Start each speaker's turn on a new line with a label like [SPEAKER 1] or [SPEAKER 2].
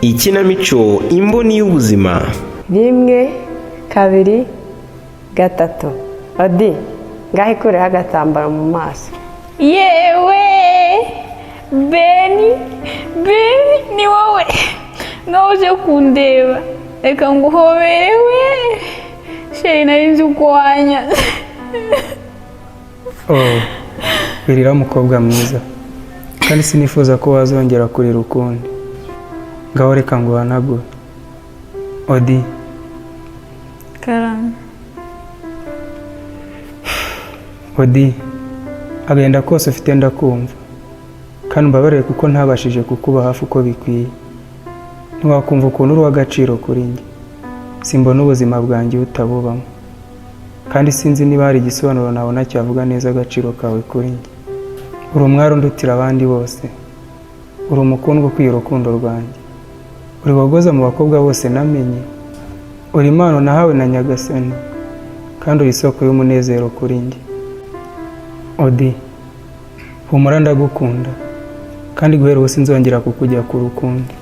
[SPEAKER 1] Ikinamico Imboni y'Ubuzima.
[SPEAKER 2] Rimwe, kabiri, gatatu. Odi, ngaho ikureho agatambaro mu maso.
[SPEAKER 3] Yewe Beni, Beni, ni wowe? Ngaho uje kundeba, reka nguhobere we chéri, nari nzi uko wanyaze.
[SPEAKER 4] Oh, wirira mukobwa mwiza, kandi sinifuza ko wazongera kurira ukundi. Ngaho reka nguhanagure, Odi.
[SPEAKER 3] Karame.
[SPEAKER 4] Odi, agahinda kose ufite ndakumva, kandi umbabarire kuko ntabashije kukuba hafi uko bikwiye. Ntiwakumva ukuntu uri uw'agaciro kuri njye. Simbona ubuzima bwanjye utabubamo, kandi sinzi niba hari igisobanuro nabona cyavuga neza agaciro kawe kuri njye. Uri umwari undutira abandi bose, uri umukundwa ukwiye urukundo rwanjye, uri wagoza mu bakobwa bose namenye, uri impano nahawe na Nyagasani, kandi uri isoko y'umunezero kuri njye. Odi, humura, ndagukunda, kandi guhera ubu sinzongera kukujya ku rukundi.